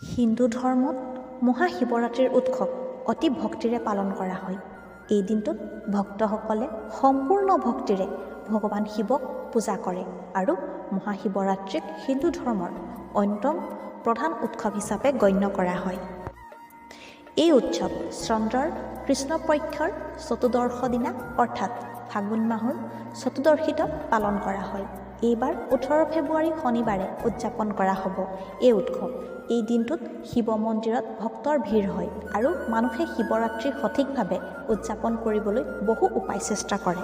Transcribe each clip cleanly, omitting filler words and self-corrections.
হিন্দু ধৰ্মত মহাশিৱৰাত্ৰিৰ উৎসৱ অতি ভক্তিৰে পালন কৰা হয়। এই দিনটোত ভক্তসকলে সম্পূৰ্ণ ভক্তিৰে ভগৱান শিৱক পূজা কৰে আৰু মহাশিৱৰাত্ৰিক হিন্দু ধৰ্মৰ অন্যতম প্ৰধান উৎসৱ হিচাপে গণ্য কৰা হয়। এই উৎসৱ চন্দ্ৰৰ কৃষ্ণপক্ষৰ চতুৰ্দশ দিনা, অৰ্থাৎ ফাগুন মাহৰ চতুৰ্দশীত পালন কৰা হয়। এইবাৰ 18 ফেব্ৰুৱাৰী শনিবাৰে উদযাপন কৰা হ'ব এই উৎসৱ। এই দিনটোত শিৱ মন্দিৰত ভক্তৰ ভিৰ হয় আৰু মানুহে শিৱৰাত্ৰি সঠিকভাৱে উদযাপন কৰিবলৈ বহু উপায় চেষ্টা কৰে।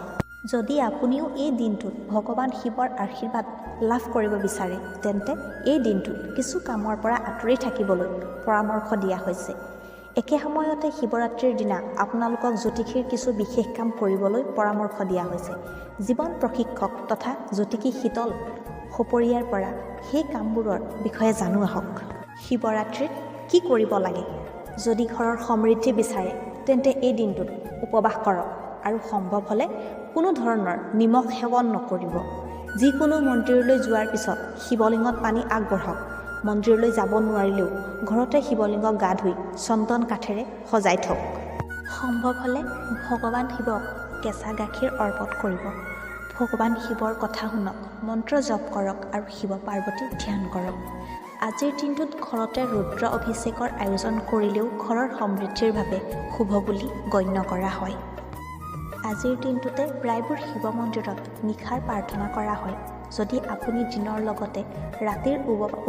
যদি আপুনিও এই দিনটোত ভগৱান শিৱৰ আশীৰ্বাদ লাভ কৰিব বিচাৰে, তেন্তে এই দিনটোত কিছু কামৰ পৰা আঁতৰি থাকিবলৈ পৰামৰ্শ দিয়া হৈছে। একে সময়তে শিৱৰাত্ৰিৰ দিনা আপোনালোকক জ্যোতিষীৰ কিছু বিশেষ কাম কৰিবলৈ পৰামৰ্শ দিয়া হৈছে। জীৱন প্ৰশিক্ষক তথা জ্যোতিষী শীতল সপৰীয়াৰ পৰা সেই কামবোৰৰ বিষয়ে জানো আহক। শিৱৰাত্ৰিত কি কৰিব লাগে? যদি ঘৰৰ সমৃদ্ধি বিচাৰে, তেন্তে এই দিনটোত উপবাস কৰক আৰু সম্ভৱ হ'লে কোনো ধৰণৰ নিমখ সেৱন নকৰিব। যিকোনো মন্দিৰলৈ যোৱাৰ পিছত শিৱলিঙত পানী আগবঢ়াওক। মন্দিৰলৈ যাব নোৱাৰিলেও ঘৰতে শিৱলিঙক গা ধুই চন্দন কাঠেৰে সজাই থওক। সম্ভৱ হ'লে ভগৱান শিৱক কেঁচা গাখীৰ অৰ্পণ কৰিব। ভগৱান শিৱৰ কথা শুনক, মন্ত্ৰ জপ কৰক আৰু শিৱ পাৰ্বতী ধ্যান কৰক। আজিৰ দিনটোত ঘৰতে ৰুদ্ৰ অভিষেকৰ আয়োজন কৰিলেও ঘৰৰ সমৃদ্ধিৰ বাবে শুভ বুলি গণ্য কৰা হয়। আজিৰ দিনটোতে প্ৰায়বোৰ শিৱ মন্দিৰত নিশাৰ প্ৰাৰ্থনা কৰা হয়। যদি আপুনি দিনৰ লগতে ৰাতিৰ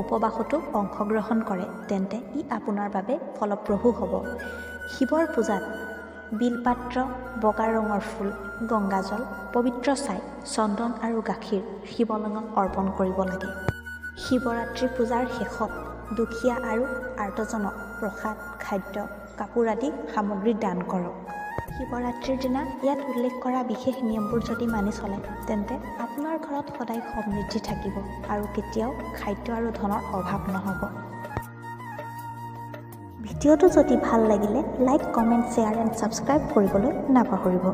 উপবাসতো অংশগ্ৰহণ কৰে, তেন্তে ই আপোনাৰ বাবে ফলপ্ৰসূ হ'ব। শিৱৰ পূজাত বিলপাত্ৰ, বগা ৰঙৰ ফুল, গংগাজল, পবিত্ৰ ছাই, চন্দন আৰু গাখীৰ শিৱলিঙত অৰ্পণ কৰিব লাগে। শিৱৰাত্ৰি পূজাৰ শেষত দুখীয়া আৰু আৰ্তজনক প্ৰসাদ, খাদ্য, কাপোৰ আদি সামগ্ৰী দান কৰক। শিৱৰাত্ৰিৰ দিনা ইয়াত উল্লেখ কৰা বিশেষ নিয়মবোৰ যদি মানি চলে, তেন্তে আপোনাৰ ঘৰত সদায় সমৃদ্ধি থাকিব আৰু কেতিয়াও খাদ্য আৰু ধনৰ অভাৱ নহ'ব। ভিডিঅ'টো যদি ভাল লাগিলে, like, comment, share and subscribe কৰিবলৈ নাপাহৰিব।